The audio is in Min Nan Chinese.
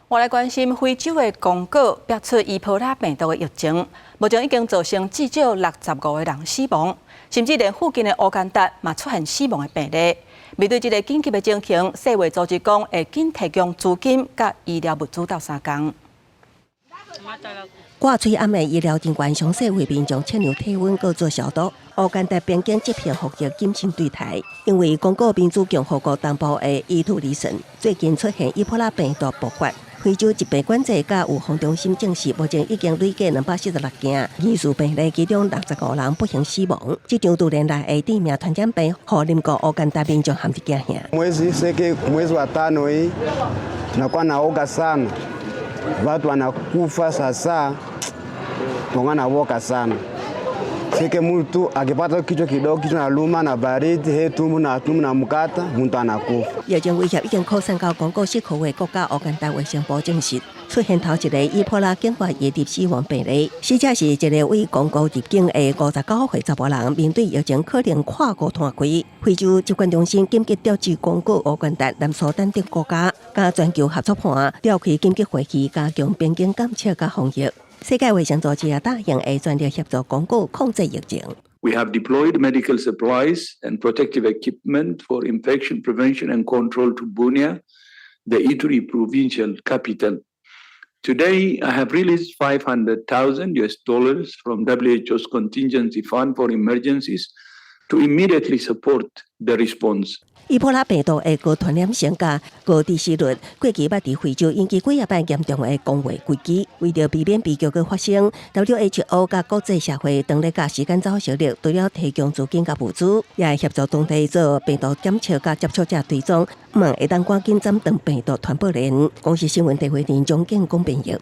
我來關心非洲的剛果，爆出伊波拉病毒的疫情，目前已經造成至少65個人死亡，甚至連附近的烏干達嘛出現死亡的病例。面對這个緊急的情形，世衛組織講會緊提供資金佮醫療物資鬥相共。掛喙罨的醫療人員詳細為民眾測量體溫、閣做消毒。烏干達邊境執行防疫謹慎對待，因為剛果民主共和國東部的伊圖里省最近出現伊波拉病毒爆發。非洲疾病管制佮預防中心證實，目前已經累計246件疑似病例，其中65人不幸死亡。這場突然來的致命傳染病，予鄰國烏干達民眾陷入驚嚇。 Mwezi seke mwezi wa tano hii tunakuwa na woga sana, watu wanakufa sasa, tunakuwa na woga sana. Seke mtu akipata kichwa kidogo, kichwa naluma na baridi, he tumbo na tumbo na mkata, mtu anakufa。疫情威脅已經擴散到剛果西區的國家烏干達衛生部證實，出現頭一個伊波拉境外移入死亡病例，死者是一个對剛果入境的59歲查埔人，面對疫情可能跨國傳開，非洲疾管中心緊急調集剛果、烏干達、南蘇丹等國家，佮全球合作伴召開緊急會議，加強邊境監測佮防疫。世界衛生組織也答應會全力協助剛果控制疫情。 We have deployed medical supplies and protective equipment for infection prevention and control to Bunia, the Ituri provincial capital. Today, I have released US$500,000 from WHO's contingency fund for emergencies to immediately support the response. 伊波拉病毒的高傳染性佮高致死率，過去捌佇非洲引起幾仔擺嚴重的公衛危機。為著避免悲劇閣發生，WHO 佮國際社會當咧佮時間走相力，除了提供資金佮物資，也會協助當地做病毒檢測佮接觸者追蹤，望會當趕緊斬斷病毒傳播鏈。公視新聞鄭慧玲、張建公編譯。